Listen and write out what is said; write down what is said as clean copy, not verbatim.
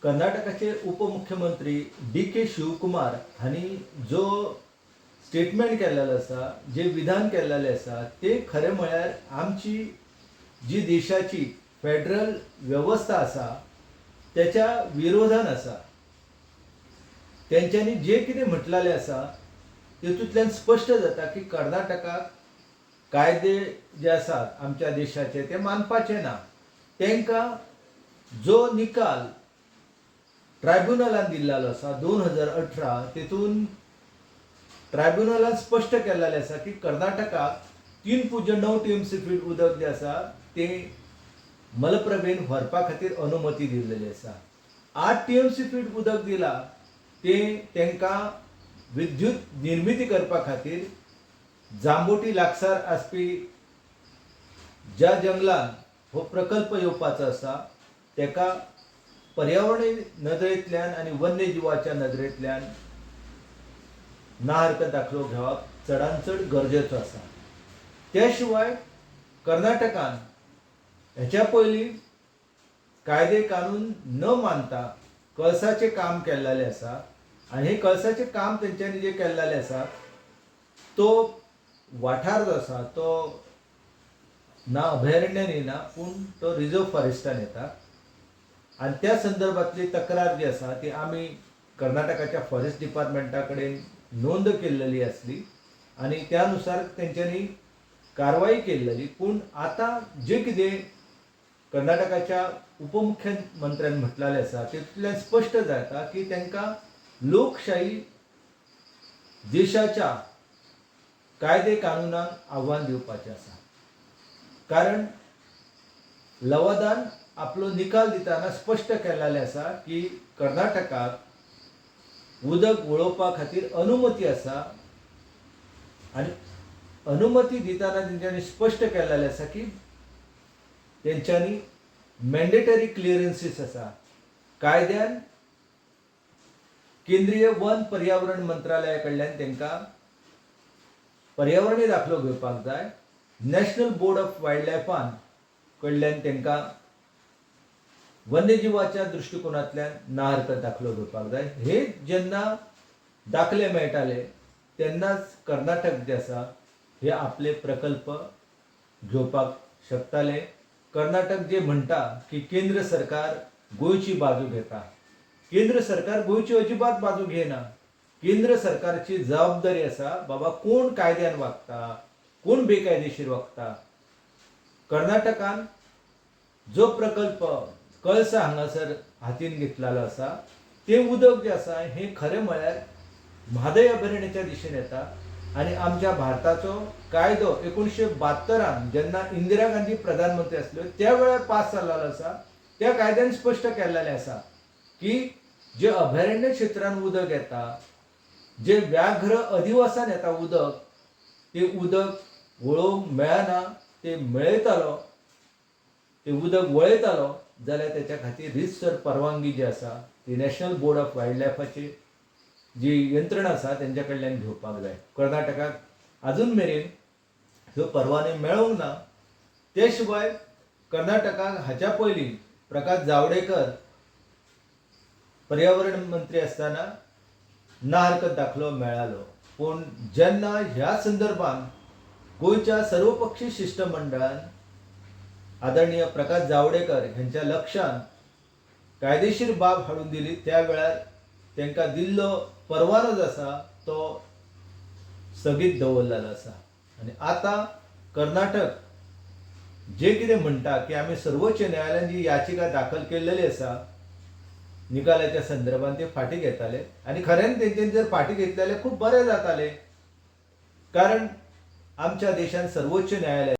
कर्नाटकाचे उपमुख्यमंत्री D K Shivkumar हांणी जो स्टेटमेंट केल्लेलो आसा, जे विधान केल्लेलें आसा, ते खरें म्हळ्यार आमची जी देशाची फेडरल वेवस्था आसा त्याच्या विरोधान आसा. तेंच्यांनी जे कितें म्हटलेलें आसा तेतूंतल्यान स्पश्ट जाता की कर्नाटकाक कायदे जे आसात आमच्या देशाचे ते मानपाचे ना. तांकां जो निकाल ट्रायब्युनलान दिल्लो आसा 2018, तेतून ट्रायब्युनलान स्पश्ट केल्लेलें आसा की कर्नाटकाक 3.9 टीएमसी फीट उदक जें आसा तें मलप्रभेन व्हरपा खातीर अनुमती दिल्लेली आसा. 8 टीएमसी फीट उदक दिला तें तांकां विद्युत निर्मिती करपा खातीर जांबोटी लागसार आसपी ज्या जंगलान हो प्रकल्प येवपाचो आसा ताका पर्यावरणीय नदरेंतल्यान आनी वन्यजिवाच्या नदरेंतल्यान ना हरकत दाखलो घेवप चडान चड गरजेचो आसा. त्या शिवाय कर्नाटकान हेच्या पयलीं कायदे कानून न मानता कळसाचें काम केल्लेलें आसा आनी हें कळसाचें काम तेंच्यांनी जें केल्लेलें आसा तो वाठार जो आसा तो ना अभयारण्यान येना पूण तो रिजर्व फॉरेस्टान येता आनी त्या संदर्भांतली तक्रार जी आसा ती आमी कर्नाटकाच्या फॉरेस्ट डिपार्टमेंटा कडेन नोंद केल्लेली आसली आनी त्या नुसार तेंच्यांनी कारवाई केल्लेली. पूण आतां जें कितें कर्नाटकाच्या उपमुख्यमंत्र्यान म्हटलेलें आसा तेतूंतल्यान स्पश्ट जाता की तांकां लोकशाही देशाच्या कायदे कानुनाक आव्हान दिवपाचें आसा. कारण लवादान आपलो निकाल दितना स्पश्ट केल्लें आसा की कर्नाटकाक उदक वळोवपा खातीर अनुमती आसा आनी अनुमती दितना तेंच्यांनी स्पश्ट केल्लें आसा की तेंच्यांनी मॅन्डेटरी क्लियरन्सीस आसा. कायद्यान केंद्रीय वन पर्यावरण मंत्रालया कडल्यान तांकां पर्यावरणीय दाखलो घेवपाक जाय. नॅशनल बोर्ड ऑफ वायल्ड लायफान कडल्यान तांकां वन्यजिवाच्या दृश्टिकोनांतल्यान ना हरकत दाखलो घेवपाक जाय. हे जेन्ना दाखले मेळटाले तेन्नाच कर्नाटक जे आसा हे आपले प्रकल्प घेवपाक शकताले. कर्नाटक जे म्हणटा की केंद्र सरकार गोंयची बाजू घेता, केंद्र सरकार गोंयची अजिबात बाजू घेना. केंद्र सरकारची जबाबदारी आसा बाबा कोण कायद्यान वागता, कोण बेकायदेशीर वागता. कर्नाटकान जो प्रकल्प कळसा हांगासर हातीन घेतलेलो आसा तें उदक जें आसा हें खरें म्हळ्यार म्हादय अभयारण्याच्या दिशेन येता आनी आमच्या भारताचो कायदो 1972 जेन्ना इंदिरा गांधी प्रधानमंत्री आसल्यो त्या वेळार पास जाल्लो आसा. त्या कायद्यान स्पश्ट केल्लेलें आसा की जे अभयारण्य क्षेत्रान उदक येता, जे व्याघ्र अधिवासान येता उदक, तें उदक वळोवंक मेळना, ते मेळयतालो, ते उदक वळयतालो जाल्यार तेच्या खातीर रितसर परवानगी जी आसा ती नॅशनल बोर्ड ऑफ वायल्ड लायफाची जी यंत्रणा आसा तेंच्या कडल्यान घेवपाक जाय. कर्नाटकाक आजून मेरेन ह्यो परवाने मेळूंक ना. ते शिवाय कर्नाटकाक हाच्या पयलीं प्रकाश जावडेकर पर्यावरण मंत्री आसतना ना हरकत दाखलो मेळालो. पूण जेन्ना ह्या संदर्भात गोंयच्या सर्वपक्षीय शिश्टमंडळान आदरणीय प्रकाश जावडेकर हेंच्या लक्षांत कायदेशीर बाब हाडून दिली त्या वेळार तांकां दिल्लो परवानो जो आसा तो स्थगीत दवरलेलो आसा. आनी आतां कर्नाटक जे कितें म्हणटा की आमी सर्वोच्च न्यायालयान जी याचिका दाखल केल्लेली आसा निकालाच्या संदर्भात ते फाटीं घेताले आनी खऱ्यान तेंच्यांनी जर फाटीं घेतले जाल्यार खूब बरें जातालें. कारण आमच्या देशान सर्वोच्च न्यायालय